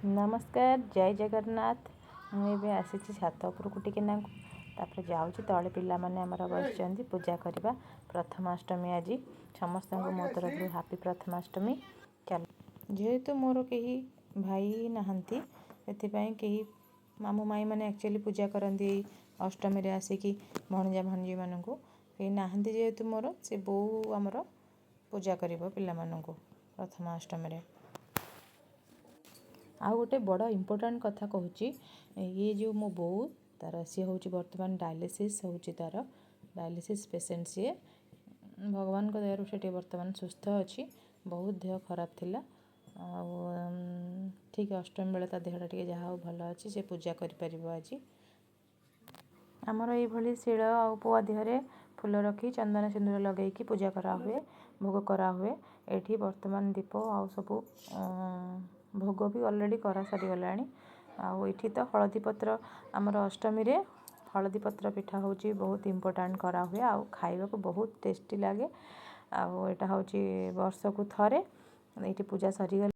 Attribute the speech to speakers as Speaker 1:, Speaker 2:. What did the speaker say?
Speaker 1: ନମସ୍କାର, ଜୟ ଜଗନ୍ନାଥ। ମୁଁ ଏବେ ଆସିଛି ଛାତ ଉପରକୁ ଟିକେ ନାକୁ, ତାପରେ ଯାଉଛି ତଳେ। ପିଲାମାନେ ଆମର ବସିଛନ୍ତି, ପୂଜା କରିବା। ପ୍ରଥମାଷ୍ଟମୀ ଆଜି। ସମସ୍ତଙ୍କୁ ମୋ ତରଫରୁ ହାପି ପ୍ରଥମାଷ୍ଟମୀ। ଚାଲ, ଯେହେତୁ ମୋର କେହି ଭାଇ ନାହାନ୍ତି, ସେଥିପାଇଁ କେହି ମାମୁଁ ମାଇଁ ମାନେ ଆକ୍ଚୁଆଲି ପୂଜା କରନ୍ତି ଏଇ ଅଷ୍ଟମୀରେ ଆସିକି ଭଣଜା ଭାଣିଜୀମାନଙ୍କୁ। କେହି ନାହାନ୍ତି ଯେହେତୁ ମୋର, ସେ ବୋଉ ଆମର ପୂଜା କରିବ ପିଲାମାନଙ୍କୁ ପ୍ରଥମାଷ୍ଟମୀରେ। ଆଉ ଗୋଟେ ବଡ଼ ଇମ୍ପୋର୍ଟାଣ୍ଟ କଥା କହୁଛି। ଇଏ ଯେଉଁ ମୋ ବୋଉ, ତାର ସିଏ ହେଉଛି ବର୍ତ୍ତମାନ ଡାଇଲିସିସ୍ ହେଉଛି ତାର। ଡାଇଲିସିସ୍ ପେସେଣ୍ଟ ସିଏ। ଭଗବାନଙ୍କ ଦୟାରୁ ସେ ଟିକେ ବର୍ତ୍ତମାନ ସୁସ୍ଥ ଅଛି। ବହୁତ ଦେହ ଖରାପ ଥିଲା। ଆଉ ଠିକ୍ ଅଷ୍ଟମୀ ବେଳେ ତା ଦେହଟା ଟିକେ ଯାହା ହଉ ଭଲ ଅଛି, ସେ ପୂଜା କରିପାରିବ ଆଜି। ଆମର ଏଇଭଳି ଶିଳ ଆଉ ପୁଆ ଦେହରେ ଫୁଲ ରଖି, ଚନ୍ଦନ ସିନ୍ଦୁର ଲଗେଇକି ପୂଜା କରାହୁଏ, ଭୋଗ କରାହୁଏ। ଏଇଠି ବର୍ତ୍ତମାନ ଦୀପ ଆଉ ସବୁ ଭୋଗ ବି ଅଲରେଡ଼ି କରା ସରିଗଲାଣି। ଆଉ ଏଇଠି ତ ହଳଦୀ ପତ୍ର, ଆମର ଅଷ୍ଟମୀରେ ହଳଦୀ ପତ୍ର ପିଠା ହେଉଛି ବହୁତ ଇମ୍ପୋର୍ଟାଣ୍ଟ କରାହୁଏ ଆଉ ଖାଇବାକୁ ବହୁତ ଟେଷ୍ଟି ଲାଗେ। ଆଉ ଏଇଟା ହେଉଛି ବର୍ଷକୁ ଥରେ। ଏଇଠି ପୂଜା ସରିଗଲା।